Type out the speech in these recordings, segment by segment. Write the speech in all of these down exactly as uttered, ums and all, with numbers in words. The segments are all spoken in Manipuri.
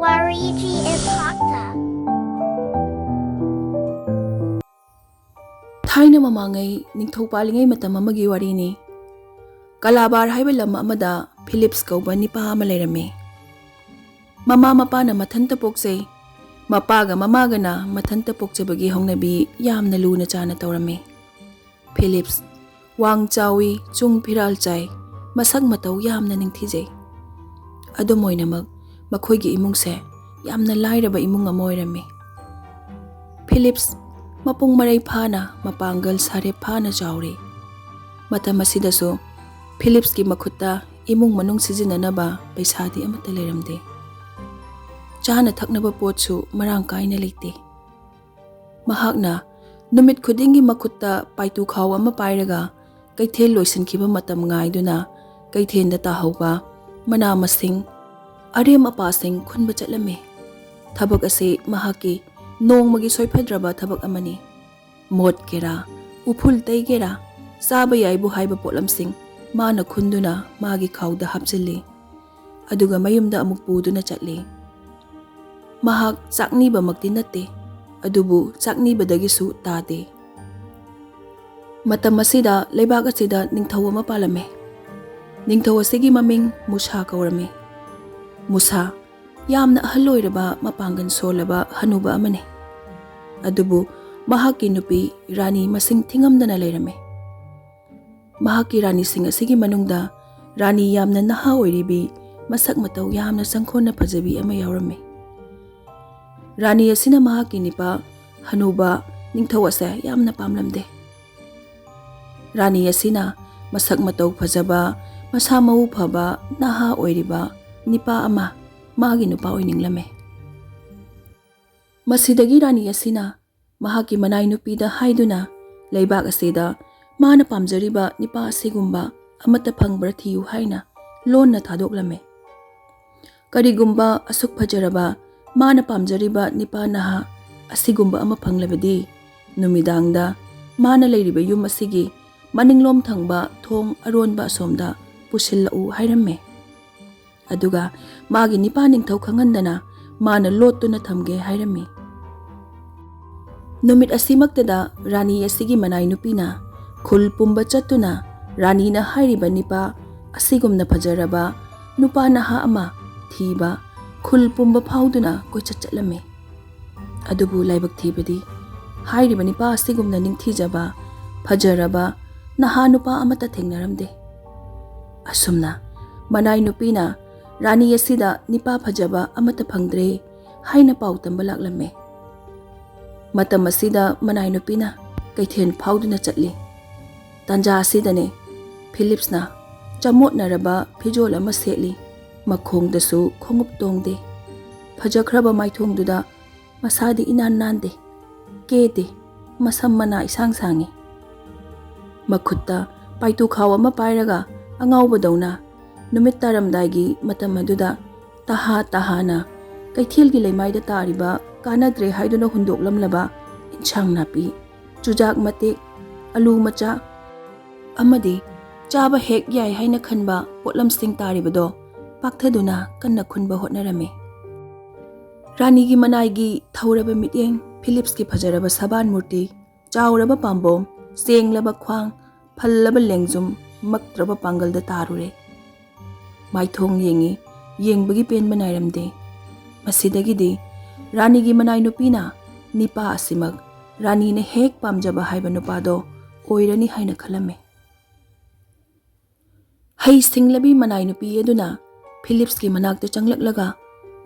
Wariji Impacta. ꯊꯥꯏꯅ ꯃꯃꯥꯡꯉꯩ ꯅꯤꯡꯊꯧ ꯄꯥꯜꯂꯤꯉꯩ ꯃꯇꯝ ꯑꯃꯒꯤ ꯋꯥꯔꯤꯅꯤ꯫ ꯀꯂꯥꯕꯥꯔ ꯍꯥꯏꯕ ꯂꯝ ꯑꯃꯗ ꯐꯤꯂꯤꯞꯁ ꯀꯧꯕ ꯅꯤꯄꯥ ꯑꯃ ꯂꯩꯔꯝꯃꯤ꯫ ꯃꯃꯥ ꯃꯄꯥꯅ ꯃꯊꯟꯇ ꯄꯣꯛꯆꯩ꯫ ꯃꯄꯥꯒ ꯃꯃꯥꯒꯅ ꯃꯊꯟꯇ ꯄꯣꯛꯆꯕꯒꯤ ꯍꯧꯅꯕꯤ ꯌꯥꯝꯅ ꯂꯨꯅ ꯆꯥꯅ ꯇꯧꯔꯝꯃꯤ꯫ ꯐꯤꯂꯤꯞꯁ ꯋꯥꯡ ꯆꯥꯎꯏ, ꯆꯨꯡ ꯐꯤꯔꯥꯜ ꯆꯥꯏ, ꯃꯁꯛ ꯃꯇꯧ ꯌꯥꯝꯅ ꯅꯤꯡꯊꯤꯖꯩ꯫ ꯑꯗꯨꯝ ꯑꯣꯏꯅꯃꯛ ꯃꯈꯣꯏꯒꯤ ꯏꯃꯨꯡꯁꯦ ꯌꯥꯝꯅ ꯂꯥꯏꯔꯕ ꯏꯃꯨꯡ ꯑꯃ ꯑꯣꯏꯔꯝꯃꯤ꯫ ꯐꯤꯂꯤꯞꯁ ꯃꯄꯨꯡ ꯃꯔꯩ ꯐꯥꯅ, ꯃꯄꯥꯡꯒꯜ ꯁꯥꯔꯦꯞ ꯐꯥꯅ ꯆꯥꯎꯔꯦ꯫ ꯃꯇꯝ ꯑꯁꯤꯗꯁꯨ ꯐꯤꯂꯤꯞꯁꯀꯤ ꯃꯈꯨꯠꯇ ꯏꯃꯨꯡ ꯃꯅꯨꯡ ꯁꯤꯖꯤꯟꯅꯅꯕ ꯄꯩꯁꯥꯗꯤ ꯑꯃꯠꯇ ꯂꯩꯔꯝꯗꯦ꯫ ꯆꯥꯅ ꯊꯛꯅꯕ ꯄꯣꯠꯁꯨ ꯃꯔꯥꯡ ꯀꯥꯏꯅ ꯂꯩꯇꯦ꯫ ꯃꯍꯥꯛꯅ ꯅꯨꯃꯤꯠ ꯈꯨꯗꯤꯡꯒꯤ ꯃꯈꯨꯠꯇ ꯄꯥꯏꯇꯨ ꯈꯥꯎ ꯑꯃ ꯄꯥꯏꯔꯒ ꯀꯩꯊꯦꯜ ꯂꯣꯏꯁꯤꯟꯈꯤꯕ ꯃꯇꯝ ꯉꯥꯏꯗꯨꯅ ꯀꯩꯊꯦꯜꯗ ꯇꯥꯍꯧꯕ ꯃꯅꯥ ꯃꯁꯤꯡ, ꯑꯔꯦꯝ ꯑꯄꯥꯁꯤꯡ ꯈꯨꯟꯕ ꯆꯠꯂꯝꯃꯤ꯫ ꯊꯕꯛ ꯑꯁꯤ ꯃꯍꯥꯛꯀꯤ ꯅꯣꯡꯃꯒꯤ ꯁꯣꯏꯐꯗ꯭ꯔꯕ ꯊꯕꯛ ꯑꯃꯅꯤ꯫ ꯃꯣꯠꯀꯦꯔꯥ, ꯎꯐꯨꯜ ꯇꯩꯒꯦꯔꯥ, ꯆꯥꯕ ꯌꯥꯏꯕꯨ ꯍꯥꯏꯕ ꯄꯣꯠꯂꯝꯁꯤꯡ ꯃꯥꯅ ꯈꯨꯟꯗꯨꯅ ꯃꯥꯒꯤ ꯈꯥꯎꯗ ꯍꯥꯞꯆꯤꯜꯂꯤ꯫ ꯑꯗꯨꯒ ꯃꯌꯨꯝꯗ ꯑꯃꯨꯛ ꯄꯨꯗꯨꯅ ꯆꯠꯂꯤ꯫ ꯃꯍꯥꯛ ꯆꯥꯛꯅꯤꯕꯃꯛꯇꯤ ꯅꯠꯇꯦ, ꯑꯗꯨꯕꯨ ꯆꯥꯛꯅꯤꯕꯗꯒꯤꯁꯨ ꯇꯥꯗꯦ꯫ ꯃꯇꯝ ꯑꯁꯤꯗ ꯂꯩꯕꯥꯛ ꯑꯁꯤꯗ ꯅꯤꯡꯊꯧ ꯑꯃ ꯄꯥꯜꯂꯝꯃꯤ꯫ ꯅꯤꯡꯊꯧ ꯑꯁꯤꯒꯤ ꯃꯃꯤꯡ ꯃꯨꯁꯥ ꯀꯧꯔꯝꯃꯤ꯫ ꯃꯨꯁꯥ ꯌꯥꯝꯅ ꯑꯍꯜ ꯑꯣꯏꯔꯕ, ꯃꯄꯥꯡꯒꯜ ꯁꯣꯜꯂꯕ ꯍꯅꯨꯕ ꯑꯃꯅꯤ꯫ ꯑꯗꯨꯕꯨ ꯃꯍꯥꯛꯀꯤ ꯅꯨꯄꯤ ꯔꯥꯅꯤ ꯃꯁꯤꯡ ꯊꯤꯉꯝꯗꯅ ꯂꯩꯔꯝꯃꯤ꯫ ꯃꯍꯥꯛꯀꯤ ꯔꯥꯅꯤꯁꯤꯡ ꯑꯁꯤꯒꯤ ꯃꯅꯨꯡꯗ ꯔꯥꯅꯤ ꯌꯥꯝꯅ ꯅꯍꯥ ꯑꯣꯏꯔꯤꯕꯤ, ꯃꯁꯛ ꯃꯇꯧ ꯌꯥꯝꯅ ꯆꯪꯈꯣꯟꯅ ꯐꯖꯕꯤ ꯑꯃ ꯌꯥꯎꯔꯝꯃꯤ꯫ ꯔꯥꯅꯤ ꯑꯁꯤꯅ ꯃꯍꯥꯛꯀꯤ ꯅꯤꯄꯥ ꯍꯅꯨꯕ ꯅꯤꯡꯊꯧ ꯑꯁꯦ ꯌꯥꯝꯅ ꯄꯥꯝꯂꯝꯗꯦ꯫ ꯔꯥꯅꯤ ꯑꯁꯤꯅ ꯃꯁꯛ ꯃꯇꯧ ꯐꯖꯕ, ꯃꯁꯥ ꯃꯎ ꯐꯕ, ꯅꯍꯥ ꯑꯣꯏꯔꯤꯕ ꯅꯤꯄꯥ ꯑꯃ ꯃꯥꯒꯤ ꯅꯨꯄꯥ ꯑꯣꯏꯅꯤꯡꯂꯝꯃꯤ꯫ ꯃꯁꯤꯗꯒꯤ ꯔꯥꯅꯤ ꯑꯁꯤꯅ ꯃꯍꯥꯛꯀꯤ ꯃꯅꯥꯏ ꯅꯨꯄꯤꯗ ꯍꯥꯏꯗꯨꯅ ꯂꯩꯕꯥꯛ ꯑꯁꯤꯗ ꯃꯥꯅ ꯄꯥꯝꯖꯔꯤꯕ ꯅꯤꯄꯥ ꯑꯁꯤꯒꯨꯝꯕ ꯑꯃꯠꯇ ꯐꯪꯕ꯭ꯔꯥ ꯊꯤꯌꯨ ꯍꯥꯏꯅ ꯂꯣꯟꯅ ꯊꯥꯗꯣꯛꯂꯝꯃꯤ꯫ ꯀꯔꯤꯒꯨꯝꯕ ꯑꯁꯨꯛ ꯐꯖꯔꯕ ꯃꯥꯅ ꯄꯥꯝꯖꯔꯤꯕ ꯅꯤꯄꯥ ꯅꯍꯥ ꯑꯁꯤꯒꯨꯝꯕ ꯑꯃ ꯐꯪꯂꯕꯗꯤ, ꯅꯨꯃꯤꯗꯥꯡꯗ ꯃꯥꯅ ꯂꯩꯔꯤꯕ ꯌꯨꯝ ꯑꯁꯤꯒꯤ ꯃꯅꯤꯡꯂꯣꯝ ꯊꯪꯕ ꯊꯣꯡ ꯑꯔꯣꯟꯕ ꯑꯁꯣꯝꯗ ꯄꯨꯁꯤꯜꯂꯛꯎ ꯍꯥꯏꯔꯝꯃꯦ꯫ ꯑꯗꯨꯒ ꯃꯥꯒꯤ ꯅꯤꯄꯥ ꯅꯤꯡꯊꯧ ꯈꯪꯍꯟꯗꯅ ꯃꯥꯅ ꯂꯣꯠꯇꯨꯅ ꯊꯝꯒꯦ ꯍꯥꯏꯔꯝꯃꯤ꯫ ꯅꯨꯃꯤꯠ ꯑꯁꯤꯃꯛꯇꯗ ꯔꯥꯅꯤ ꯑꯁꯤꯒꯤ ꯃꯅꯥꯏ ꯅꯨꯄꯤꯅ ꯈꯨꯜ ꯄꯨꯝꯕ ꯆꯠꯇꯨꯅ ꯔꯥꯅꯤꯅ ꯍꯥꯏꯔꯤꯕ ꯅꯤꯄꯥ ꯑꯁꯤꯒꯨꯝꯅ ꯐꯖꯔꯕ ꯅꯨꯄꯥ ꯅꯍꯥ ꯑꯃ ꯊꯤꯕ ꯈꯨꯜ ꯄꯨꯝꯕ ꯐꯥꯎꯗꯨꯅ ꯀꯣꯏꯆꯠ ꯆꯠꯂꯝꯃꯤ꯫ ꯑꯗꯨꯕꯨ ꯂꯥꯏꯕꯛ ꯊꯤꯕꯗꯤ ꯍꯥꯏꯔꯤꯕ ꯅꯤꯄꯥ ꯑꯁꯤꯒꯨꯝꯅ ꯅꯤꯡꯊꯤꯖꯕ, ꯐꯖꯔꯕ ꯅꯍꯥ ꯅꯨꯄꯥ ꯑꯃꯠꯇ ꯊꯦꯡꯅꯔꯝꯗꯦ꯫ ꯑꯁꯨꯝꯅ ꯃꯅꯥꯏ ꯅꯨꯄꯤꯅ ꯔꯥꯅꯤ ꯑꯁꯤꯗ ꯅꯤꯄꯥ ꯐꯖꯕ ꯑꯃꯠꯇ ꯐꯪꯗ꯭ꯔꯦ ꯍꯥꯏꯅ ꯄꯥꯎ ꯇꯝꯕ ꯂꯥꯛꯂꯝꯃꯦ꯫ ꯃꯇꯝ ꯑꯁꯤꯗ ꯃꯅꯥꯏ ꯅꯨꯄꯤꯅ ꯀꯩꯊꯦꯜ ꯐꯥꯎꯗꯨꯅ ꯆꯠꯂꯤ꯫ ꯇꯥꯟꯖꯥ ꯑꯁꯤꯗꯅꯦ ꯐꯤꯂꯤꯞꯁꯅ ꯆꯃꯣꯠꯅꯔꯕ ꯐꯤꯖꯣꯜ ꯑꯃ ꯁꯦꯠꯂꯤ꯫ ꯃꯈꯣꯡꯗꯁꯨ ꯈꯣꯡꯎꯞ ꯇꯣꯡꯗꯦ꯫ ꯐꯖꯈ꯭ꯔꯕ ꯃꯥꯏꯊꯣꯡꯗꯨꯗ ꯃꯁꯥꯗꯤ ꯏꯅꯥꯟ ꯅꯥꯟꯗꯦ, ꯀꯦꯗꯦ, ꯃꯁꯝ ꯃꯅꯥ ꯏꯁꯥꯡ ꯁꯥꯡꯉꯤ꯫ ꯃꯈꯨꯠꯇ ꯄꯥꯏꯇꯨꯈꯥꯎ ꯑꯃ ꯄꯥꯏꯔꯒ ꯑꯉꯥꯎꯕꯗꯧꯅ ꯅꯨꯃꯤꯠ ꯇꯥꯔꯝꯗꯥꯏꯒꯤ ꯃꯇꯝ ꯑꯗꯨꯗ ꯇꯍꯥ ꯇꯍꯥꯅ ꯀꯩꯊꯦꯜꯒꯤ ꯂꯩꯃꯥꯏꯗ ꯇꯥꯔꯤꯕ ꯀꯥꯟꯅꯗ꯭ꯔꯦ ꯍꯥꯏꯗꯨꯅ ꯍꯨꯟꯗꯣꯛꯂꯝꯂꯕ ꯏꯟꯁꯥꯡ ꯅꯥꯄꯤ, ꯆꯨꯖꯥꯛ ꯃꯇꯦꯛ, ꯑꯂꯨ ꯃꯆꯥ ꯑꯃꯗꯤ ꯆꯥꯕ ꯍꯦꯛ ꯌꯥꯏ ꯍꯥꯏꯅ ꯈꯟꯕ ꯄꯣꯠꯂꯝꯁꯤꯡ ꯇꯥꯔꯤꯕꯗꯣ ꯄꯥꯛꯊꯗꯨꯅ ꯀꯟꯅ ꯈꯨꯟꯕ ꯍꯣꯠꯅꯔꯝꯃꯤ꯫ ꯔꯥꯅꯤꯒꯤ ꯃꯅꯥꯏꯒꯤ ꯊꯧꯔꯕ ꯃꯤꯠꯌꯦꯡ, ꯐꯤꯂꯤꯞꯁꯀꯤ ꯐꯖꯔꯕ ꯁꯕꯥꯟ ꯃꯨꯔꯇꯤ, ꯆꯥꯎꯔꯕ ꯄꯥꯝꯕꯣꯝ, ꯁꯦꯡꯂꯕ ꯈ꯭ꯋꯥꯡ, ꯐꯜꯂꯕ ꯂꯦꯡꯖꯨꯝ, ꯃꯛꯇ꯭ꯔꯕ ꯄꯥꯡꯒꯜꯗ ꯇꯥꯔꯨꯔꯦ꯫ ꯃꯥꯏꯊꯣꯡ ꯌꯦꯡꯉꯤ, ꯌꯦꯡꯕꯒꯤ ꯄꯦꯟꯕ ꯅꯥꯏꯔꯝꯗꯦ꯫ ꯃꯁꯤꯗꯒꯤꯗꯤ ꯔꯥꯅꯤꯒꯤ ꯃꯅꯥꯏ ꯅꯨꯄꯤꯅ ꯅꯤꯄꯥ ꯑꯁꯤꯃꯛ ꯔꯥꯅꯤꯅ ꯍꯦꯛ ꯄꯥꯝꯖꯕ ꯍꯥꯏꯕ ꯅꯨꯄꯥꯗꯣ ꯑꯣꯏꯔꯅꯤ ꯍꯥꯏꯅ ꯈꯜꯂꯝꯃꯤ꯫ ꯍꯩ ꯁꯤꯡꯂꯕꯤ ꯃꯅꯥꯏ ꯅꯨꯄꯤ ꯑꯗꯨꯅ ꯐꯤꯂꯤꯞꯁꯀꯤ ꯃꯅꯥꯛꯇ ꯆꯪꯂꯛꯂꯒ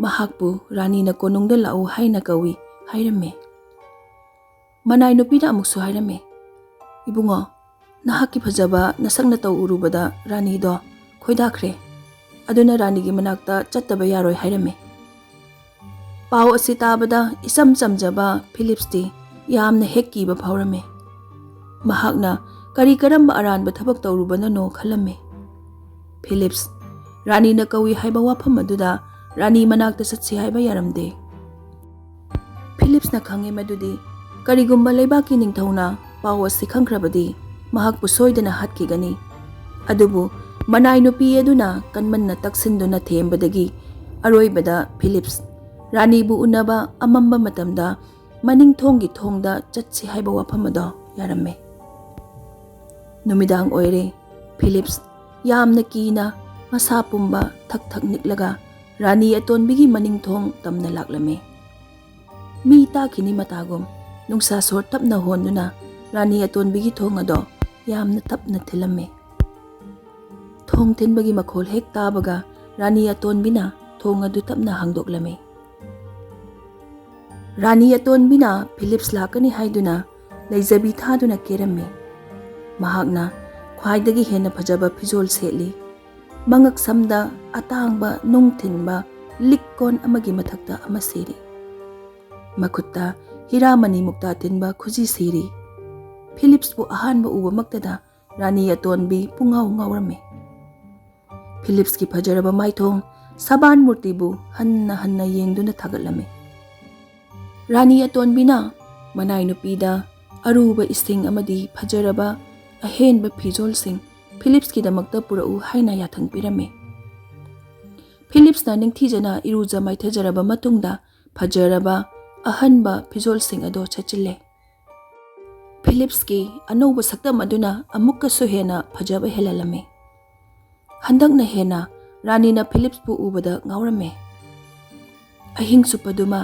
ꯃꯍꯥꯛꯄꯨ ꯔꯥꯅꯤꯅ ꯀꯣꯅꯨꯡꯗ ꯂꯥꯛꯎ ꯍꯥꯏꯅ ꯀꯧꯏ ꯍꯥꯏꯔꯝꯃꯤ꯫ ꯃꯅꯥꯏ ꯅꯨꯄꯤꯅ ꯑꯃꯨꯛꯁꯨ ꯍꯥꯏꯔꯝꯃꯤ, "ꯏꯕꯨꯡꯉꯣ, ꯅꯍꯥꯛꯀꯤ ꯐꯖꯕ ꯅꯁꯛ ꯅꯇꯧ ꯎꯔꯨꯕꯗ ꯔꯥꯅꯤꯗꯣ ꯈꯣꯏꯗꯥꯈ꯭ꯔꯦ꯫ ꯑꯗꯨꯅ ꯔꯥꯅꯤꯒꯤ ꯃꯅꯥꯛꯇ ꯆꯠꯇꯕ ꯌꯥꯔꯣꯏ" ꯍꯥꯏꯔꯝꯃꯤ꯫ ꯄꯥꯎ ꯑꯁꯤ ꯇꯥꯕꯗ ꯏꯆꯝ ꯆꯝꯖꯕ ꯐꯤꯂꯤꯞꯁꯇꯤ ꯌꯥꯝꯅ ꯍꯦꯛ ꯀꯤꯕ ꯐꯥꯎꯔꯝꯃꯤ꯫ ꯃꯍꯥꯛꯅ ꯀꯔꯤ ꯀꯔꯝꯕ ꯑꯔꯥꯟꯕ ꯊꯕꯛ ꯇꯧꯔꯨꯕꯅꯅꯣ ꯈꯜꯂꯝꯃꯤ꯫ ꯐꯤꯂꯤꯞꯁ ꯔꯥꯅꯤꯅ ꯀꯧꯏ ꯍꯥꯏꯕ ꯋꯥꯐꯝ ꯑꯗꯨꯗ ꯔꯥꯅꯤ ꯃꯅꯥꯛꯇ ꯆꯠꯁꯤ ꯍꯥꯏꯕ ꯌꯥꯔꯝꯗꯦ꯫ ꯐꯤꯂꯤꯞꯁꯅ ꯈꯪꯉꯤ ꯃꯗꯨꯗꯤ ꯀꯔꯤꯒꯨꯝꯕ ꯂꯩꯕꯥꯛꯀꯤ ꯅꯤꯡꯊꯧꯅ ꯄꯥꯎ ꯑꯁꯤ ꯈꯪꯈ꯭ꯔꯕꯗꯤ ꯃꯍꯥꯛꯄꯨ ꯁꯣꯏꯗꯅ ꯍꯥꯠꯈꯤꯒꯅꯤ꯫ ꯑꯗꯨꯕꯨ ꯃꯅꯥꯏ ꯅꯨꯄꯤ ꯑꯗꯨꯅ ꯀꯟꯃꯟꯅ ꯇꯛꯁꯤꯟꯗꯨꯅ ꯊꯦꯝꯕꯗꯒꯤ ꯑꯔꯣꯏꯕꯗ ꯐꯤꯂꯤꯞꯁ ꯔꯥꯅꯤꯕꯨ ꯎꯅꯕ ꯑꯃꯝꯕ ꯃꯇꯝꯗ ꯃꯅꯤꯡ ꯊꯣꯡꯒꯤ ꯊꯣꯡꯗ ꯆꯠꯁꯤ ꯍꯥꯏꯕ ꯋꯥꯐꯝ ꯑꯗꯣ ꯌꯥꯔꯝꯃꯦ꯫ ꯅꯨꯃꯤꯗꯥꯡ ꯑꯣꯏꯔꯦ꯫ ꯐꯤꯂꯤꯞꯁ ꯌꯥꯝꯅ ꯀꯤꯅ ꯃꯁꯥ ꯄꯨꯝꯕ ꯊꯛ ꯊꯛ ꯅꯤꯛꯂꯒ ꯔꯥꯅꯤ ꯑꯇꯣꯟꯕꯤꯒꯤ ꯃꯅꯤꯡ ꯊꯣꯡ ꯇꯝꯅ ꯂꯥꯛꯂꯝꯃꯤ꯫ ꯃꯤ ꯇꯥꯈꯤꯅꯤ ꯃꯇꯥꯒꯨꯝ ꯅꯨꯡꯁꯥ ꯁꯣꯔ ꯇꯞꯅ ꯍꯣꯟꯗꯨꯅ ꯔꯥꯅꯤ ꯑꯇꯣꯟꯕꯤꯒꯤ ꯊꯣꯡ ꯑꯗꯣ ꯌꯥꯝꯅ ꯇꯞꯅ ꯊꯤꯜꯂꯝꯃꯤ꯫ ꯊꯣꯡ ꯊꯤꯟꯕꯒꯤ ꯃꯈꯣꯜ ꯍꯦꯛ ꯇꯥꯕꯒ ꯔꯥꯅꯤ ꯑꯇꯣꯟꯕꯤꯅ ꯊꯣꯡ ꯑꯗꯨ ꯇꯞꯅ ꯍꯥꯡꯗꯣꯛꯂꯝꯃꯤ꯫ ꯔꯥꯅꯤ ꯑꯇꯣꯟꯕꯤꯅ ꯐꯤꯂꯤꯞꯁ ꯂꯥꯛꯀꯅꯤ ꯍꯥꯏꯗꯨꯅ ꯂꯩꯖꯕꯤ ꯊꯥꯗꯨꯅ ꯀꯦꯔꯝꯃꯤ꯫ ꯃꯍꯥꯛꯅ ꯈ꯭ꯋꯥꯏꯗꯒꯤ ꯍꯦꯟꯅ ꯐꯖꯕ ꯐꯤꯖꯣꯜ ꯁꯦꯠꯂꯤ꯫ ꯃꯉꯛ ꯁꯝꯗ ꯑꯇꯥꯡꯕ ꯅꯨꯡ ꯊꯤꯟꯕ ꯂꯤꯛ ꯀꯣꯟ ꯑꯃꯒꯤ ꯃꯊꯛꯇ ꯑꯃ ꯁꯤꯔꯤ꯫ ꯃꯈꯨꯠꯇ ꯍꯤꯔꯥꯃꯅꯤ ꯃꯨꯛꯇꯥ ꯊꯤꯟꯕ ꯈꯨꯖꯤ ꯁꯤꯔꯤ꯫ ꯐꯤꯂꯤꯞꯁꯄꯨ ꯑꯍꯥꯟꯕ ꯎꯕꯃꯛꯇꯗ ꯔꯥꯅꯤ ꯑꯇꯣꯟꯕꯤ ꯄꯨꯡꯉꯥꯎ ꯉꯥꯎꯔꯝꯃꯤ꯫ ꯐꯤꯂꯤꯞꯁꯀꯤ ꯐꯖꯔꯕ ꯃꯥꯏꯊꯣꯡ ꯁꯕꯥꯟ ꯃꯨꯔꯇꯤꯕꯨ ꯍꯟꯅ ꯍꯟꯅ ꯌꯦꯡꯗꯨꯅ ꯊꯥꯒꯠꯂꯝꯃꯤ꯫ ꯔꯥꯅꯤ ꯑꯇꯣꯟꯕꯤꯅ ꯃꯅꯥꯏ ꯅꯨꯄꯤꯗ ꯑꯔꯨꯕ ꯏꯁꯤꯡ ꯑꯃꯗꯤ ꯐꯖꯔꯕ ꯑꯍꯦꯟꯕ ꯐꯤꯖꯣꯜꯁꯤꯡ ꯐꯤꯂꯤꯞꯁꯀꯤꯗꯃꯛꯇ ꯄꯨꯔꯛꯎ ꯍꯥꯏꯅ ꯌꯥꯊꯪ ꯄꯤꯔꯝꯃꯤ꯫ ꯐꯤꯂꯤꯞꯁꯅ ꯅꯤꯡꯊꯤꯖꯅ ꯏꯔꯨꯖ ꯃꯥꯏꯊꯖꯔꯕ ꯃꯇꯨꯡꯗ ꯐꯖꯔꯕ ꯑꯍꯟꯕ ꯐꯤꯖꯣꯜꯁꯤꯡ ꯑꯗꯨ ꯁꯦꯠꯆꯤꯜꯂꯦ꯫ ꯐꯤꯂꯤꯞꯁꯀꯤ ꯑꯅꯧꯕ ꯁꯛꯇꯝ ꯑꯗꯨꯅ ꯑꯃꯨꯛꯀꯁꯨ ꯍꯦꯟꯅ ꯐꯖꯕ ꯍꯦꯜꯍꯜꯂꯝꯃꯤ꯫ ꯍꯟꯗꯛꯅ ꯍꯦꯟꯅ ꯔꯥꯅꯤꯅ ꯐꯤꯂꯤꯞꯁꯄꯨ ꯎꯕꯗ ꯉꯥꯎꯔꯝꯃꯦ꯫ ꯑꯍꯤꯡ ꯆꯨꯞꯄꯗꯨꯃ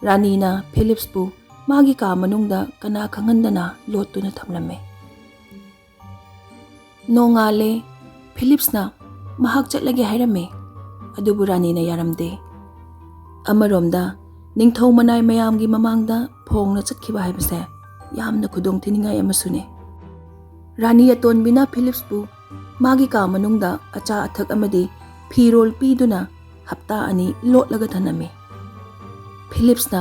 ꯔꯥꯅꯤꯅ ꯐꯤꯂꯤꯞꯁꯄꯨ ꯃꯥꯒꯤ ꯀꯥ ꯃꯅꯨꯡꯗ ꯀꯅꯥ ꯈꯪꯍꯟꯗꯅ ꯂꯣꯠꯇꯨꯅ ꯊꯝꯂꯝꯃꯦ꯫ ꯅꯣꯡꯉꯥꯜꯂꯦ꯫ ꯐꯤꯂꯤꯞꯁꯅ ꯃꯍꯥꯛ ꯆꯠꯂꯒꯦ ꯍꯥꯏꯔꯝꯃꯦ, ꯑꯗꯨꯕꯨ ꯔꯥꯅꯤꯅ ꯌꯥꯔꯝꯗꯦ꯫ ꯑꯃꯔꯣꯝꯗ ꯅꯤꯡꯊꯧ ꯃꯅꯥꯏ ꯃꯌꯥꯝꯒꯤ ꯃꯃꯥꯡꯗ ꯐꯣꯡꯅ ꯆꯠꯈꯤꯕ ꯍꯥꯏꯕꯁꯦ ꯌꯥꯝꯅ ꯈꯨꯗꯣꯡꯊꯤꯅꯤꯡꯉꯥꯏ ꯑꯃꯁꯨꯅꯦ꯫ ꯔꯥꯅꯤ ꯑꯇꯣꯟꯕꯤꯅ ꯐꯤꯂꯤꯞꯁꯄꯨ ꯃꯥꯒꯤ ꯀꯥ ꯃꯅꯨꯡꯗ ꯑꯆꯥ ꯑꯊꯛ ꯑꯃꯗꯤ ꯐꯤꯔꯣꯜ ꯄꯤꯗꯨꯅ ꯍꯞꯇꯥ ꯑꯅꯤ ꯂꯣꯠꯂꯒ ꯊꯅꯝꯃꯤ꯫ ꯐꯤꯂꯤꯞꯁꯅ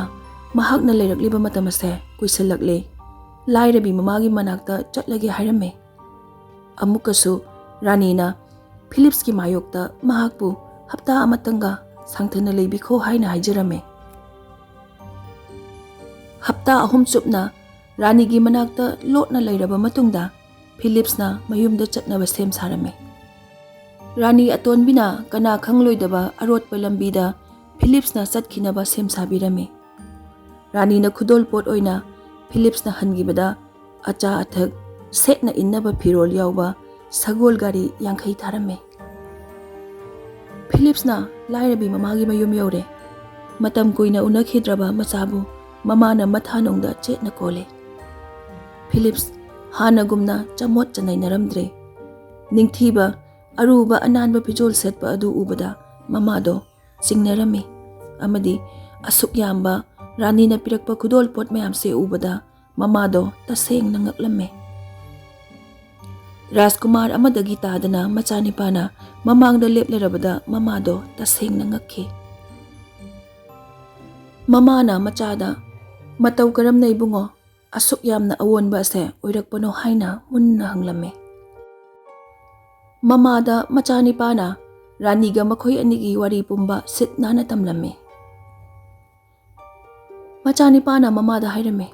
ꯃꯍꯥꯛꯅ ꯂꯩꯔꯛꯂꯤꯕ ꯃꯇꯝ ꯑꯁꯦ ꯀꯨꯏꯁꯜꯂꯛꯂꯦ꯫ ꯂꯥꯏꯔꯕꯤ ꯃꯃꯥꯒꯤ ꯃꯅꯥꯛꯇ ꯆꯠꯂꯒꯦ ꯍꯥꯏꯔꯝꯃꯦ꯫ ꯑꯃꯨꯛꯀꯁꯨ ꯔꯥꯅꯤꯅ ꯐꯤꯂꯤꯞꯁꯀꯤ ꯃꯥꯌꯣꯛꯇ ꯃꯍꯥꯛꯄꯨ ꯍꯞꯇꯥ ꯑꯃꯇꯪꯒ ꯁꯥꯡꯊꯅ ꯂꯩꯕꯤꯈꯣ ꯍꯥꯏꯅ ꯍꯥꯏꯖꯔꯝꯃꯦ꯫ ꯍꯞꯇꯥ ꯑꯍꯨꯝ ꯆꯨꯞꯅ ꯔꯥꯅꯤꯒꯤ ꯃꯅꯥꯛꯇ ꯂꯣꯠꯅ ꯂꯩꯔꯕ ꯃꯇꯨꯡꯗ ꯐꯤꯂꯤꯞꯁꯅ ꯃꯌꯨꯝꯗ ꯆꯠꯅꯕ ꯁꯦꯝ ꯁꯥꯔꯝꯃꯤ꯫ ꯔꯥꯅꯤ ꯑꯇꯣꯟꯕꯤꯅ ꯀꯅꯥ ꯈꯪꯂꯣꯏꯗꯕ ꯑꯔꯣꯠꯄ ꯂꯝꯕꯤꯗ ꯐꯤꯂꯤꯞꯁꯅ ꯆꯠꯈꯤꯅꯕ ꯁꯦꯝ ꯁꯥꯕꯤꯔꯝꯃꯤ꯫ ꯔꯥꯅꯤꯅ ꯈꯨꯗꯣꯜꯄꯣꯠ ꯑꯣꯏꯅ ꯐꯤꯂꯤꯞꯁꯅ ꯍꯟꯈꯤꯕꯗ ꯑꯆꯥ ꯑꯊꯛ, ꯁꯦꯠꯅ ꯏꯟꯅꯕ ꯐꯤꯔꯣꯜ ꯌꯥꯎꯕ ꯁꯒꯣꯜ ꯒꯥꯔꯤ ꯌꯥꯡꯈꯩ ꯊꯥꯔꯝꯃꯤ꯫ ꯐꯤꯂꯤꯞꯁꯅ ꯂꯥꯏꯔꯕꯤ ꯃꯃꯥꯒꯤ ꯃꯌꯨꯝ ꯌꯧꯔꯦ꯫ ꯃꯇꯝ ꯀꯨꯏꯅ ꯎꯅꯈꯤꯗ꯭ꯔꯕ ꯃꯆꯥꯕꯨ ꯃꯃꯥꯅ ꯃꯊꯥꯅꯨꯡꯗ ꯆꯦꯠꯅ ꯀꯣꯜꯂꯦ꯫ ꯐꯤꯂꯤꯞꯁ ꯍꯥꯟꯅꯒꯨꯝꯅ ꯆꯃꯣꯠ ꯆꯅꯩꯅꯔꯝꯗ꯭ꯔꯦ꯫ ꯅꯤꯡꯊꯤꯕ, ꯑꯔꯨꯕ ꯑꯅꯥꯟꯕ ꯐꯤꯖꯣꯜ ꯁꯦꯠꯄ ꯑꯗꯨ ꯎꯕꯗ ꯃꯃꯥꯗꯣ ꯆꯤꯡꯅꯔꯝꯃꯤ, ꯑꯃꯗꯤ ꯑꯁꯨꯛ ꯌꯥꯝꯕ ꯔꯥꯅꯤꯅ ꯄꯤꯔꯛꯄ ꯈꯨꯗꯣꯜ ꯄꯣꯠ ꯃꯌꯥꯝꯁꯦ ꯎꯕꯗ ꯃꯃꯥꯗꯣ ꯇꯁꯦꯡꯅ ꯉꯛꯂꯝꯃꯤ꯫ ꯔꯥꯖꯀꯨꯃꯥꯔ ꯑꯃꯗꯒꯤ ꯇꯥꯗꯅ ꯃꯆꯥꯅꯤꯄꯥꯅ ꯃꯃꯥꯡꯗ ꯂꯦꯞꯂꯔꯕꯗ ꯃꯃꯥꯗꯣ ꯇꯁꯦꯡꯅ ꯉꯛꯈꯤ꯫ ꯃꯃꯥꯅ ꯃꯆꯥꯗ, "ꯃꯇꯧ ꯀꯔꯝꯅ ꯏꯕꯨꯡꯉꯣ, ꯑꯁꯨꯛ ꯌꯥꯝꯅ ꯑꯑꯣꯟꯕ ꯑꯁꯦ ꯑꯣꯏꯔꯛꯄꯅꯣ?" ꯍꯥꯏꯅ ꯃꯨꯟꯅ ꯍꯪꯂꯝꯃꯤ꯫ ꯃꯃꯥꯗ ꯃꯆꯥꯅꯤꯄꯥꯅ ꯔꯥꯅꯤꯒ ꯃꯈꯣꯏ ꯑꯅꯤꯒꯤ ꯋꯥꯔꯤ ꯄꯨꯝꯕ ꯁꯤꯠ ꯅꯥꯟꯅ ꯇꯝꯂꯝꯃꯤ꯫ ꯃꯆꯥꯅꯤꯄꯥꯅ ꯃꯃꯥꯗ ꯍꯥꯏꯔꯝꯃꯤ,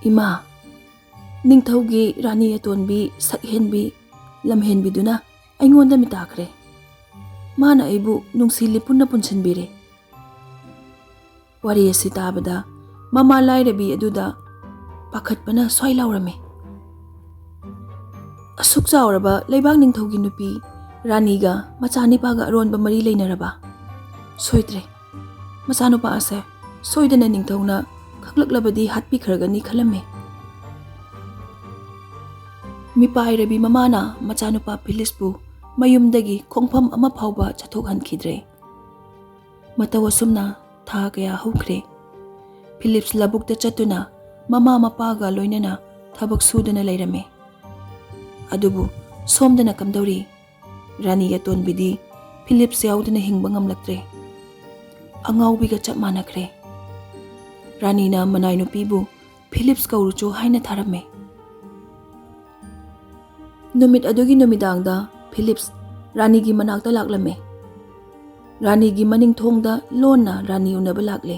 "ꯏꯃꯥ, ꯅꯤꯡꯊꯧꯒꯤ ꯔꯥꯅꯤ ꯑꯇꯣꯟꯕꯤ, ꯁꯛꯍꯦꯟꯕꯤ, ꯂꯝꯍꯦꯟꯕꯤꯗꯨꯅ ꯑꯩꯉꯣꯟꯗ ꯃꯤꯇꯥꯈ꯭ꯔꯦ꯫ ꯃꯥꯅ ꯑꯩꯕꯨ ꯅꯨꯡꯁꯤ ꯂꯤꯄꯨꯟꯅ ꯄꯨꯟꯁꯤꯟꯕꯤꯔꯦ꯫" ꯋꯥꯔꯤ ꯑꯁꯤ ꯇꯥꯕꯗ ꯃꯃꯥ ꯂꯥꯏꯔꯕꯤ ꯑꯗꯨꯗ ꯄꯥꯈꯠꯄꯅ ꯁ꯭ꯋꯥꯏ ꯂꯥꯎꯔꯝꯃꯤ꯫ ꯑꯁꯨꯛ ꯆꯥꯎꯔꯕ ꯂꯩꯕꯥꯛ ꯅꯤꯡꯊꯧꯒꯤ ꯅꯨꯄꯤ ꯔꯥꯅꯤꯒ ꯃꯆꯥꯅꯤꯄꯥꯒ ꯑꯔꯣꯟꯕ ꯃꯔꯤ ꯂꯩꯅꯔꯕ? ꯁꯣꯏꯗ꯭ꯔꯦ, ꯃꯆꯥꯅꯨꯄꯥ ꯑꯁꯦ ꯁꯣꯏꯗꯅ ꯅꯤꯡꯊꯧꯅ ꯈꯪꯂꯛꯂꯕꯗꯤ ꯍꯥꯠꯄꯤꯈ꯭ꯔꯒꯅꯤ ꯈꯜꯂꯝꯃꯤ꯫ ꯃꯤꯄꯥꯏꯔꯕꯤ ꯃꯃꯥꯅ ꯃꯆꯥꯅꯨꯄꯥ ꯐꯤꯂꯤꯞꯁꯄꯨ ꯃꯌꯨꯝꯗꯒꯤ ꯈꯣꯡꯐꯝ ꯑꯃ ꯐꯥꯎꯕ ꯆꯠꯊꯣꯛꯍꯟꯈꯤꯗ꯭ꯔꯦ꯫ ꯃꯇꯧ ꯑꯁꯨꯝꯅ ꯊꯥ ꯀꯌꯥ ꯍꯧꯈ꯭ꯔꯦ꯫ ꯐꯤꯂꯤꯞꯁ ꯂꯧꯕꯨꯛꯇ ꯆꯠꯇꯨꯅ ꯃꯃꯥ ꯃꯄꯥꯒ ꯂꯣꯏꯅꯅ ꯊꯕꯛ ꯁꯨꯗꯨꯅ ꯂꯩꯔꯝꯃꯤ꯫ ꯑꯗꯨꯕꯨ ꯁꯣꯝꯗꯅ ꯀꯝꯗꯧꯔꯤ? ꯔꯥꯅꯤ ꯑꯇꯣꯟꯕꯤꯗꯤ ꯐꯤꯂꯤꯞꯁ ꯌꯥꯎꯗꯅ ꯍꯤꯡꯕ ꯉꯝꯂꯛꯇ꯭ꯔꯦ꯫ ꯑꯉꯥꯎꯕꯤꯒ ꯆꯞ ꯃꯥꯟꯅꯈ꯭ꯔꯦ꯫ ꯔꯥꯅꯤꯅ ꯃꯅꯥꯏ ꯅꯨꯄꯤꯕꯨ ꯐꯤꯂꯤꯞꯁ ꯀꯧꯔꯨꯆꯣ ꯍꯥꯏꯅ ꯊꯥꯔꯝꯃꯦ꯫ ꯅꯨꯃꯤꯠ ꯑꯗꯨꯒꯤ ꯅꯨꯃꯤꯗꯥꯡꯗ ꯐꯤꯂꯤꯞꯁ ꯔꯥꯅꯤꯒꯤ ꯃꯅꯥꯛꯇ ꯂꯥꯛꯂꯝꯃꯦ꯫ ꯔꯥꯅꯤꯒꯤ ꯃꯅꯤꯡ ꯊꯣꯡꯗ ꯂꯣꯟꯅ ꯔꯥꯅꯤ ꯎꯅꯕ ꯂꯥꯛꯂꯦ꯫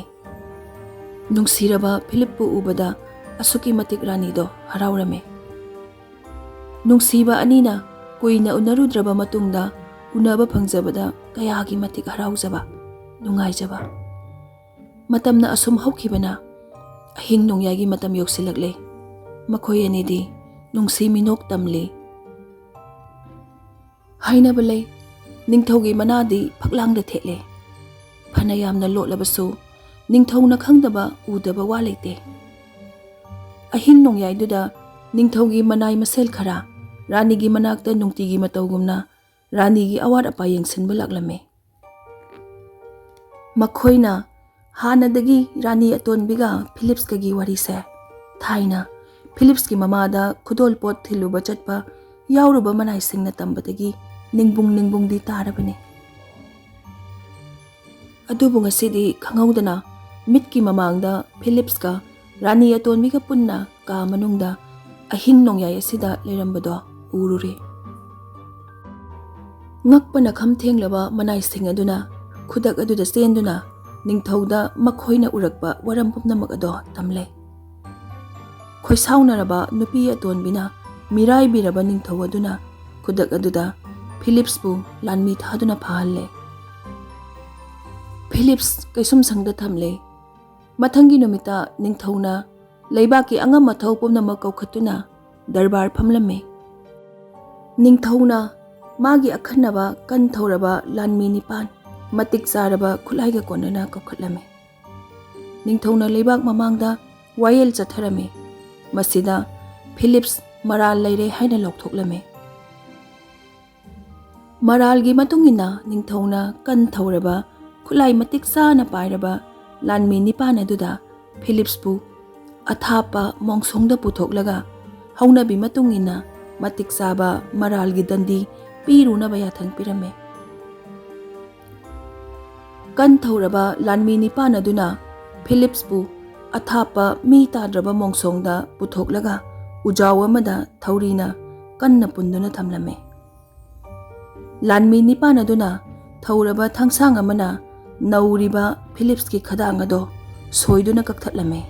ꯅꯨꯡꯁꯤꯔꯕ ꯐꯤꯂꯤꯞꯄꯨ ꯎꯕꯗ ꯑꯁꯨꯛꯀꯤ ꯃꯇꯤꯛ ꯔꯥꯅꯤꯗꯣ ꯍꯔꯥꯎꯔꯝꯃꯦ꯫ ꯅꯨꯡꯁꯤꯕ ꯑꯅꯤꯅ ꯀꯨꯏꯅ ꯎꯅꯔꯨꯗ꯭ꯔꯕ ꯃꯇꯨꯡꯗ ꯎꯅꯕ ꯐꯪꯖꯕꯗ ꯀꯌꯥꯒꯤ ꯃꯇꯤꯛ ꯍꯔꯥꯎꯖꯕ, ꯅꯨꯡꯉꯥꯏꯖꯕ꯫ ꯃꯇꯝꯅ ꯑꯁꯨꯝ ꯍꯧꯈꯤꯕꯅ ꯑꯍꯤꯡ ꯅꯣꯡꯌꯥꯏꯒꯤ ꯃꯇꯝ ꯌꯧꯁꯤꯜꯂꯛꯂꯦ꯫ ꯃꯈꯣꯏ ꯑꯅꯤꯗꯤ ꯅꯨꯡꯁꯤ ꯃꯤꯅꯣꯛ ꯇꯝꯂꯤ꯫ ꯍꯥꯏꯅꯕ ꯂꯩ, ꯅꯤꯡꯊꯧꯒꯤ ꯃꯅꯥꯗꯤ ꯐꯛꯂꯥꯡꯗ ꯊꯦꯠꯂꯦ꯫ ꯐꯅ ꯌꯥꯝꯅ ꯂꯣꯠꯂꯕꯁꯨ ꯅꯤꯡꯊꯧꯅ ꯈꯪꯗꯕ ꯎꯗꯕ ꯋꯥ ꯂꯩꯇꯦ꯫ ꯑꯍꯤꯡ ꯅꯣꯡꯌꯥꯏꯗꯨꯗ ꯅꯤꯡꯊꯧꯒꯤ ꯃꯅꯥꯏ ꯃꯁꯦꯜ ꯈꯔ ꯔꯥꯅꯤꯒꯤ ꯃꯅꯥꯛꯇ ꯅꯨꯡꯇꯤꯒꯤ ꯃꯇꯧꯒꯨꯝꯅ ꯔꯥꯅꯤꯒꯤ ꯑꯋꯥꯠ ꯑꯄꯥ ꯌꯦꯡꯁꯤꯟꯕ ꯂꯥꯛꯂꯝꯃꯤ꯫ ꯃꯈꯣꯏꯅ ꯍꯥꯟꯅꯗꯒꯤ ꯔꯥꯅꯤ ꯑꯇꯣꯟꯕꯤꯒ ꯐꯤꯂꯤꯞꯁꯀꯒꯤ ꯋꯥꯔꯤꯁꯦ ꯊꯥꯏꯅ ꯐꯤꯂꯤꯞꯁꯀꯤ ꯃꯃꯥꯗ ꯈꯨꯗꯣꯜꯄꯣꯠ ꯊꯤꯜꯂꯨꯕ ꯆꯠꯄ ꯌꯥꯎꯔꯨꯕ ꯃꯅꯥꯏꯁꯤꯡꯅ ꯇꯝꯕꯗꯒꯤ ꯅꯤꯡꯕꯨꯡ ꯅꯤꯡꯕꯨꯡꯗꯤ ꯇꯥꯔꯕꯅꯤ꯫ ꯑꯗꯨꯕꯨ ꯉꯁꯤꯗꯤ ꯈꯪꯍꯧꯗꯅ ꯃꯤꯠꯀꯤ ꯃꯃꯥꯡꯗ ꯐꯤꯂꯤꯞꯁꯀ ꯔꯥꯅꯤ ꯑꯇꯣꯟꯕꯤꯒ ꯄꯨꯟꯅ ꯀꯥ ꯃꯅꯨꯡꯗ ꯑꯍꯤꯡ ꯅꯣꯡꯌꯥꯏ ꯑꯁꯤꯗ ꯂꯩꯔꯝꯕꯗꯣ ꯎꯔꯨꯔꯦ꯫ ꯉꯛꯄꯅ ꯈꯝ ꯊꯦꯡꯂꯕ ꯃꯅꯥꯏꯁꯤꯡ ꯑꯗꯨꯅ ꯈꯨꯗꯛ ꯑꯗꯨꯗ ꯆꯦꯟꯗꯨꯅ ꯅꯤꯡꯊꯧꯗ ꯃꯈꯣꯏꯅ ꯎꯔꯛꯄ ꯋꯥꯔꯝ ꯄꯨꯝꯅꯃꯛ ꯑꯗꯣ ꯇꯝꯂꯦ꯫ ꯈꯣꯏꯁꯥꯎꯅꯔꯕ ꯅꯨꯄꯤ ꯑꯇꯣꯟꯕꯤꯅ ꯃꯤꯔꯥꯏꯕꯤꯔꯕ ꯅꯤꯡꯊꯧ ꯑꯗꯨꯅ ꯈꯨꯗꯛ ꯑꯗꯨꯗ ꯐꯤꯂꯤꯞꯁꯄꯨ ꯂꯥꯟꯃꯤ ꯊꯥꯗꯨꯅ ꯐꯥꯍꯜꯂꯦ꯫ ꯐꯤꯂꯤꯞꯁ ꯀꯩꯁꯨꯝꯁꯪꯗ ꯊꯝꯂꯦ꯫ ꯃꯊꯪꯒꯤ ꯅꯨꯃꯤꯠꯇ ꯅꯤꯡꯊꯧꯅ ꯂꯩꯕꯥꯛꯀꯤ ꯑꯉꯝ ꯑꯊꯧ ꯄꯨꯝꯅꯃꯛ ꯀꯧꯈꯠꯇꯨꯅ ꯗꯔꯕꯥꯔ ꯐꯝꯂꯝꯃꯤ꯫ ꯅꯤꯡꯊꯧꯅ ꯃꯥꯒꯤ ꯑꯈꯟꯅꯕ ꯀꯟ ꯊꯧꯔꯕ ꯂꯥꯟꯃꯤ ꯅꯤꯄꯥꯟ ꯃꯇꯤꯛ ꯆꯥꯔꯕ ꯈꯨꯠꯂꯥꯏꯒ ꯀꯣꯟꯅꯅ ꯀꯧꯈꯠꯂꯝꯃꯤ꯫ ꯅꯤꯡꯊꯧꯅ ꯂꯩꯕꯥꯛ ꯃꯃꯥꯡꯗ ꯋꯥꯌꯦꯜ ꯆꯠꯊꯔꯝꯃꯤ꯫ ꯃꯁꯤꯗ ꯐꯤꯂꯤꯞꯁ ꯃꯔꯥꯜ ꯂꯩꯔꯦ ꯍꯥꯏꯅ ꯂꯥꯎꯊꯣꯛꯂꯝꯃꯤ꯫ ꯃꯔꯥꯜꯒꯤ ꯃꯇꯨꯡ ꯏꯟꯅ ꯅꯤꯡꯊꯧꯅ ꯀꯟ ꯊꯧꯔꯕ ꯈꯨꯠꯂꯥꯏ ꯃꯇꯤꯛ ꯆꯥꯅ ꯄꯥꯏꯔꯕ ꯂꯥꯟꯃꯤ ꯅꯤꯄꯥꯟ ꯑꯗꯨꯗ ꯐꯤꯂꯤꯞꯁꯄꯨ ꯑꯊꯥꯞꯄ ꯃꯣꯡꯁꯣꯡꯗ ꯄꯨꯊꯣꯛꯂꯒ ꯍꯧꯅꯕꯤ ꯃꯇꯨꯡ ꯏꯟꯅ ꯃꯇꯤꯛ ꯆꯥꯕ ꯃꯔꯥꯜꯒꯤ ꯗꯟꯗꯤ ꯄꯤꯔꯨꯅꯕ ꯌꯥꯊꯪ ꯄꯤꯔꯝꯃꯤ꯫ ꯀꯟ ꯊꯧꯔꯕ ꯂꯥꯟꯃꯤ ꯅꯤꯄꯥꯟ ꯑꯗꯨꯅ ꯐꯤꯂꯤꯞꯁꯄꯨ ꯑꯊꯥꯞꯄ ꯃꯤ ꯇꯥꯗ꯭ꯔꯕ ꯃꯣꯡꯁꯣꯡꯗ ꯄꯨꯊꯣꯛꯂꯒ ꯎꯖꯥꯎ ꯑꯃꯗ ꯊꯧꯔꯤꯅ ꯀꯟꯅ ꯄꯨꯟꯗꯨꯅ ꯊꯝꯂꯝꯃꯤ꯫ ꯂꯥꯟꯃꯤ ꯅꯤꯄꯥꯟ ꯑꯗꯨꯅ ꯊꯧꯔꯕ ꯊꯥꯡꯁꯥꯡ ꯑꯃꯅ ꯅꯧꯔꯤꯕ ꯐꯤꯂꯤꯞꯁꯀꯤ ꯈꯗꯥꯡ ꯑꯗꯣ ꯁꯣꯏꯗꯨꯅ ꯀꯛꯊꯠꯂꯝꯃꯤ꯫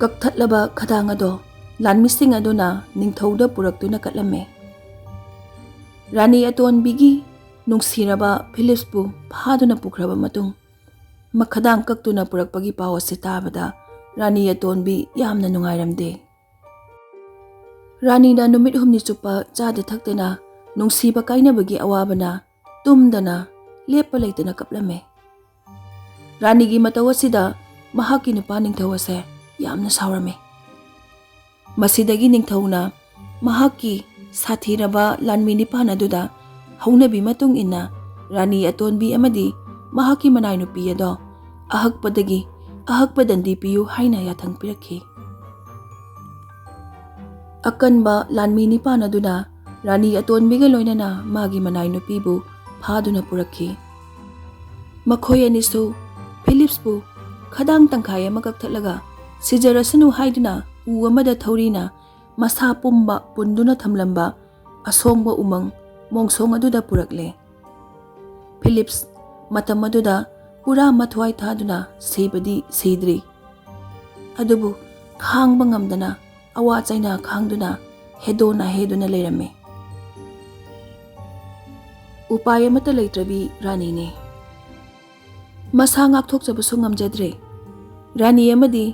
ꯀꯛꯊꯠꯂꯕ ꯈꯗꯥꯡ ꯑꯗꯣ ꯂꯥꯟꯃꯤꯁꯤꯡ ꯑꯗꯨꯅ ꯅꯤꯡꯊꯧꯗ ꯄꯨꯔꯛꯇꯨꯅ ꯀꯠꯂꯝꯃꯤ꯫ ꯔꯥꯅꯤ ꯑꯇꯣꯟꯕꯤꯒꯤ ꯅꯨꯡꯁꯤꯔꯕ ꯐꯤꯂꯤꯞꯁꯄꯨ ꯐꯥꯗꯨꯅ ꯄꯨꯈ꯭ꯔꯕ ꯃꯇꯨꯡ, ꯃꯈꯗꯥꯡ ꯀꯛꯇꯨꯅ ꯄꯨꯔꯛꯄꯒꯤ ꯄꯥꯎ ꯑꯁꯤ ꯇꯥꯕꯗ ꯔꯥꯅꯤ ꯑꯇꯣꯟꯕꯤ ꯌꯥꯝꯅ ꯅꯨꯡꯉꯥꯏꯔꯝꯗꯦ꯫ ꯔꯥꯅꯤꯅ ꯅꯨꯃꯤꯠ ꯍꯨꯝꯅꯤ ꯆꯨꯞꯄ ꯆꯥꯗ ꯊꯛꯇꯅ ꯅꯨꯡꯁꯤꯕ ꯀꯥꯏꯅꯕꯒꯤ ꯑꯋꯥꯕꯅ ꯇꯨꯝꯗꯅ ꯂꯦꯞꯄ ꯂꯩꯇꯅ ꯀꯞꯂꯝꯃꯦ꯫ ꯔꯥꯅꯤꯒꯤ ꯃꯇꯧ ꯑꯁꯤꯗ ꯃꯍꯥꯛꯀꯤ ꯅꯨꯄꯥ ꯅꯤꯡꯊꯧ ꯑꯁꯦ ꯌꯥꯝꯅ ꯁꯥꯎꯔꯝꯃꯤ꯫ ꯃꯁꯤꯗꯒꯤ ꯅꯤꯡꯊꯧꯅ ꯃꯍꯥꯛꯀꯤ ꯁꯥꯊꯤꯔꯕ ꯂꯥꯟꯃꯤ ꯅꯤꯄꯥꯟ ꯑꯗꯨꯗ ꯍꯧꯅꯕꯤ ꯃꯇꯨꯡ ꯏꯟꯅ ꯔꯥꯅꯤ ꯑꯇꯣꯟꯕꯤ ꯑꯃꯗꯤ ꯃꯍꯥꯛꯀꯤ ꯃꯅꯥꯏ ꯅꯨꯄꯤ ꯑꯗꯣ ꯑꯍꯛꯄꯗꯒꯤ ꯑꯍꯛꯄ ꯗꯟꯗꯤ ꯄꯤꯌꯨ ꯍꯥꯏꯅ ꯌꯥꯊꯪ ꯄꯤꯔꯛꯈꯤ꯫ ꯑꯀꯟꯕ ꯂꯥꯟꯃꯤ ꯅꯤꯄꯥꯟ ꯑꯗꯨꯅ ꯔꯥꯅꯤ ꯑꯇꯣꯟꯕꯤꯒ ꯂꯣꯏꯅꯅ ꯃꯥꯒꯤ ꯃꯅꯥꯏ ꯅꯨꯄꯤꯕꯨ ꯐꯥꯗꯨꯅ ꯄꯨꯔꯛꯈꯤ꯫ ꯃꯈꯣꯏ ꯑꯅꯤꯁꯨ ꯐꯤꯂꯤꯞꯁꯄꯨ ꯈꯗꯥꯡ ꯇꯪꯈꯥꯏ ꯑꯃ ꯀꯛꯊꯠꯂꯒ ꯁꯤꯖꯔꯁꯅꯨ ꯍꯥꯏꯗꯨꯅ ꯎ ꯑꯃꯗ ꯊꯧꯔꯤꯅ ꯃꯁꯥ ꯄꯨꯝꯕ ꯄꯨꯟꯗꯨꯅ ꯊꯝꯂꯝꯕ ꯑꯁꯣꯡꯕ ꯎꯃꯪ ꯃꯣꯡꯁꯣꯡ ꯑꯗꯨꯗ ꯄꯨꯔꯛꯂꯦ꯫ ꯐꯤꯂꯤꯞꯁ ꯃꯇꯝ ꯑꯗꯨꯗ ꯄꯨꯔꯥ ꯃꯊ꯭ꯋꯥꯏ ꯊꯥꯗꯨꯅ ꯁꯤꯕꯗꯤ ꯁꯤꯗ꯭ꯔꯤ, ꯑꯗꯨꯕꯨ ꯈꯥꯡꯕ ꯉꯝꯗꯅ ꯑꯋꯥ ꯆꯩꯅꯥ ꯈꯥꯡꯗꯨꯅ ꯍꯦꯗꯣꯅ ꯍꯦꯗꯨꯅ ꯂꯩꯔꯝꯃꯤ꯫ ꯎꯄꯥꯏ ꯑꯃꯠꯇ ꯂꯩꯇ꯭ꯔꯕꯤ ꯔꯥꯅꯤꯅꯤ꯫ ꯃꯁꯥ ꯉꯥꯛꯊꯣꯛꯆꯕꯁꯨ ꯉꯝꯖꯗ꯭ꯔꯦ꯫ ꯔꯥꯅꯤ ꯑꯃꯗꯤ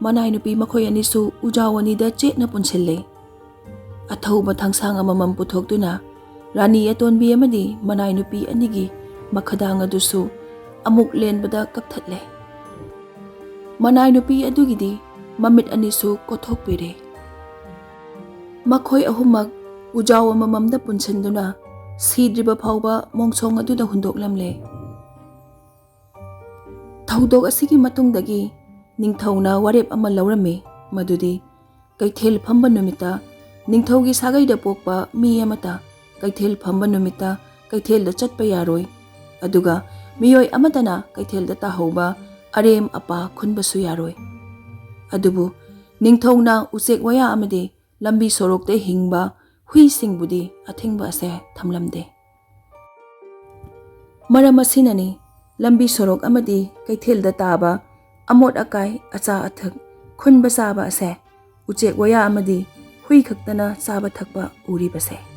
ꯃꯅꯥꯏ ꯅꯨꯄꯤ ꯃꯈꯣꯏ ꯑꯅꯤꯁꯨ ꯎꯖꯥꯎ ꯑꯅꯤꯗ ꯆꯦꯠꯅ ꯄꯨꯟꯁꯤꯜꯂꯦ꯫ ꯑꯊꯧꯕ ꯊꯥꯡꯁꯥꯡ ꯑꯃꯃꯝ ꯄꯨꯊꯣꯛꯇꯨꯅ ꯔꯥꯅꯤ ꯑꯇꯣꯟꯕꯤ ꯑꯃꯗꯤ ꯃꯅꯥꯏ ꯅꯨꯄꯤ ꯑꯅꯤꯒꯤ ꯃꯈꯗꯥꯡ ꯑꯗꯨꯁꯨ ꯑꯃꯨꯛ ꯂꯦꯟꯕꯗ ꯀꯛꯊꯠꯂꯦ꯫ ꯃꯅꯥꯏ ꯅꯨꯄꯤ ꯑꯗꯨꯒꯤꯗꯤ ꯃꯃꯤꯠ ꯑꯅꯤꯁꯨ ꯀꯣꯠꯊꯣꯛꯄꯤꯔꯦ꯫ ꯃꯈꯣꯏ ꯑꯍꯨꯝꯃꯛ ꯎꯖꯥꯎ ꯑꯃꯃꯝꯗ ꯄꯨꯟꯁꯤꯟꯗꯨꯅ ꯁꯤꯗ꯭ꯔꯤꯕ ꯐꯥꯎꯕ ꯃꯣꯡꯁꯣꯡ ꯑꯗꯨꯗ ꯍꯨꯟꯗꯣꯛꯂꯝꯂꯦ꯫ ꯊꯧꯗꯣꯛ ꯑꯁꯤꯒꯤ ꯃꯇꯨꯡꯗꯒꯤ ꯅꯤꯡꯊꯧꯅ ꯋꯥꯔꯦꯞ ꯑꯃ ꯂꯧꯔꯝꯃꯤ, ꯃꯗꯨꯗꯤ ꯀꯩꯊꯦꯜ ꯐꯝꯕ ꯅꯨꯃꯤꯠꯇ ꯅꯤꯡꯊꯧꯒꯤ ꯁꯥꯒꯩꯗ ꯄꯣꯛꯄ ꯃꯤ ꯑꯃꯠꯇ ꯀꯩꯊꯦꯜ ꯐꯝꯕ ꯅꯨꯃꯤꯠꯇ ꯀꯩꯊꯦꯜꯗ ꯆꯠꯄ ꯌꯥꯔꯣꯏ, ꯑꯗꯨꯒ ꯃꯤꯑꯣꯏ ꯑꯃꯠꯇꯅ ꯀꯩꯊꯦꯜꯗ ꯇꯥꯍꯧꯕ ꯑꯔꯦꯝ ꯑꯄꯥ ꯈꯨꯟꯕꯁꯨ ꯌꯥꯔꯣꯏ꯫ ꯑꯗꯨꯕꯨ ꯅꯤꯡꯊꯧꯅ ꯎꯆꯦꯛ ꯋꯥꯌꯥ ꯑꯃꯗꯤ ꯂꯝꯕꯤ ꯁꯣꯔꯣꯛꯇ ꯍꯤꯡꯕ ꯍꯨꯏꯁꯤꯡꯕꯨꯗꯤ ꯑꯊꯤꯡꯕ ꯑꯁꯦ ꯊꯝꯂꯝꯗꯦ꯫ ꯃꯔꯝ ꯑꯁꯤꯅꯅꯤ ꯂꯝꯕꯤ ꯁꯣꯔꯣꯛ ꯑꯃꯗꯤ ꯀꯩꯊꯦꯜꯗ ꯇꯥꯕ ꯑꯃꯣꯠ ꯑꯀꯥꯏ, ꯑꯆꯥ ꯑꯊꯛ, ꯈꯨꯟꯕ ꯆꯥꯕ ꯑꯁꯦ ꯎꯆꯦꯛ ꯋꯥꯌꯥ ꯑꯃꯗꯤ ꯍꯨꯏ ꯈꯛꯇꯅ ꯆꯥꯕ ꯊꯛꯄ ꯎꯔꯤꯕꯁꯦ꯫